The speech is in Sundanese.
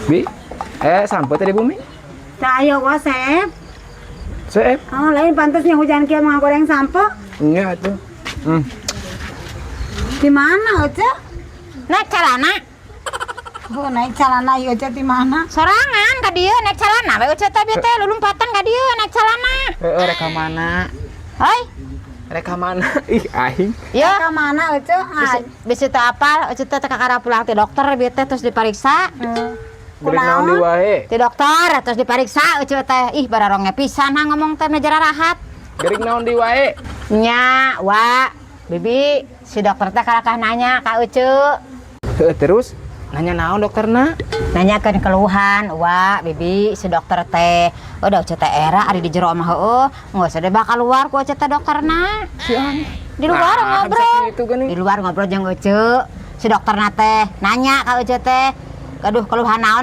Bi, eh, sampai tadi bumi. Teu aya, Wa Sep. Seep. Oh, lain pantasnya hujan kieu mah goreng sampo. Nya tuh. Di mana, Oce? Naik calana. Oh, naik calana ieu Oce di mana? Sorangan ka dieu naik calana we Uce teh, bieu teh lulumpatan ka dieu naik calana. Heeh, rek ka mana? Hoi. Rek ka mana? Ih, aing. Ya. Ka mana, Oce? Bisi, bisi teu apal, Uce teh kakara pulang ti dokter bieu teh, terus diperiksa. Beri naon di wae? Ti dokter terus diperiksa Uce teh. Ih, bararonge pisan ha ngomong teh mah rahat. Gering naon di wae? Nya, Wa, Bibi, si dokter teh karakah nanya ka Uce. Heeh, terus nanya naon dokterna? Nanyakeun keluhan, Wa, Bibi, si dokter teh. Udah Uce teh era ari di jero mah heueuh, nggak usah deh bakal keluar ku Uce teh dokterna. Di luar Nah, ngobrol. bisa gitu geuning. Di luar ngobrol jeung Uce. Si dokterna teh nanya ka Uce teh, "Aduh, keluhan naon?"